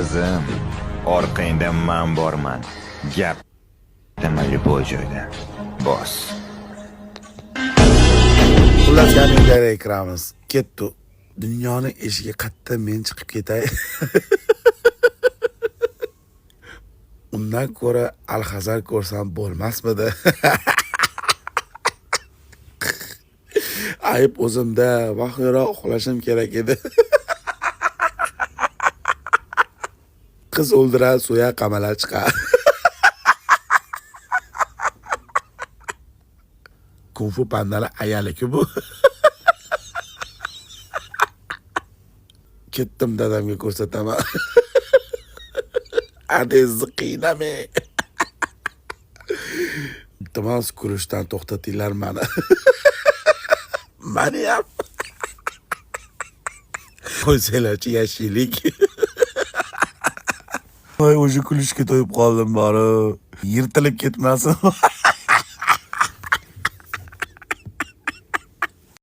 Qizim, orqangda man borman. Gap nima любой joyda. Bos. Xullas, kommentariyaga kiramiz. Ketdi. Dunyoni eshigi qayerda, men chiqib ketay. Undan ko'ra alhazar ko'rsam bo'lmasmidi? Ayb o'zimda, vaqtliroq uxlashim kerak edi. Qiz o'ldirar, so'ya qamalar chiqar. Kung Fu Pandani ayali-ku bu. Ketdim, dadamga ko'rsataman. Adezni qiynamang. Iltimos, kulishdan to'xtatinglar mani. Mani ham. Qo'ysanglarchi, yashaylik. Voy, o'sha kulishga to'yib qoldim bori. Yirtilib ketmasin.